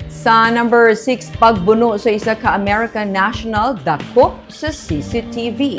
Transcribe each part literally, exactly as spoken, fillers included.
Sa number six, pagbuno sa isa ka American national dakop sa C C T V.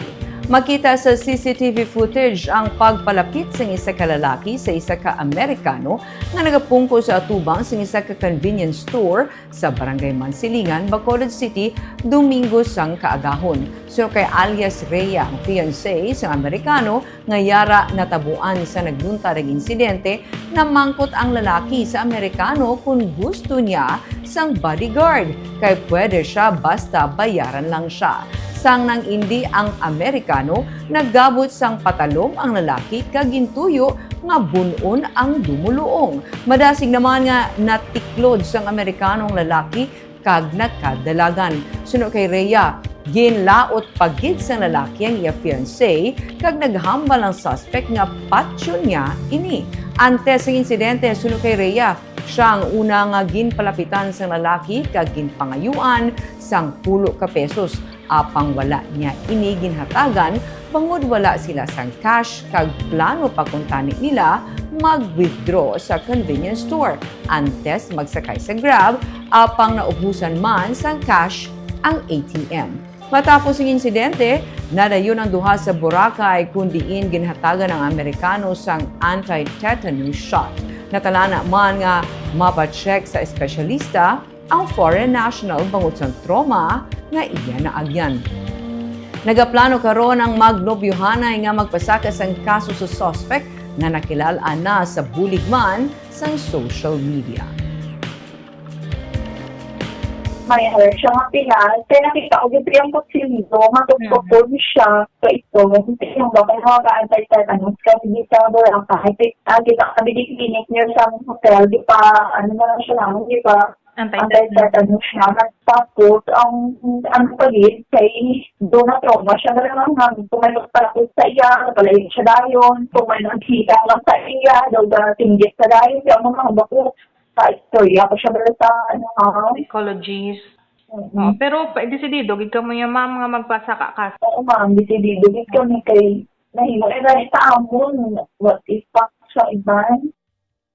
Makita sa C C T V footage ang pagpalapit sang isa ka lalaki sa isa ka Amerikano nga nagapungko sa atubang sang isa ka convenience store sa Barangay Mansilingan, Bacolod City, Domingo sang kaagahon. Suno kay alias Rhea, ang fiancé sang Amerikano, nga yara natabuan sa nagdunta nga insidente, namangkot ang lalaki sa Amerikano kon gusto niya sang bodyguard, kay pwede sia basta bayaran lang sia. Sang nang indi ang Amerikano, nagabot sang patalom ang lalaki kag gintuyo nga bun-on ang dumoluong. Madasig naman nga natiklod sang Amerikano ang lalaki kag nagkadalagan. Suno kay Rhea, ginlaot pa gid sang lalaki ang iya fiancé kag naghambal ang suspect nga patyon niya ini. Antes sang insidente, suno kay Rhea, sia ang una nga ginpalapitan sang lalaki kag ginpangayuan sang pulo ka pesos. Apang wala niya ini ginhatagan bangod wala sila sang cash kag plano pa kuntani nila mag-withdraw sa convenience store antes magsakay sa Grab, apang naubusan man sang cash ang A T M. Matapos ang insidente, nadayon ang duha sa Boracay, kun diin ginhatagan ang Amerikano sang anti-tetanus shot. Natalana man nga mapacheck sa espesyalista ang foreign national bangod sang trauma nga iya naagyan. Nagaplano karon ang magnobyohanay nga magpasaka sang kaso sa suspect nga nakilal-an na sa bulig man sang social media. May alert siya nga pinal. Kaya nakita ko, gid yung kutsilyo, matugtog siya sa ito. Yung ba, kaya mga ka-anti-tetanus, kasi di sa Boracay. Ah, kita kami di clinic niya sa hotel, di pa, ano na lang siya naman, di pa anti-tetanus siya. Tapos, ang ano pa gid, kay doon na trauma siya na lang ang kumain para sa iya, palayo siya dayon, kumain ang kita lang sa iya, daw na tinggit sa dayon, kaya ang mga bako, sa istorya ko siya bala sa ano ha. Psychologist. Oo, pero pa- desidido gid kamo ya ma'am nga magpasaka ka. Oo ma'am, desidido gid kami kay nahimo na sa amon, what if pa sa iban?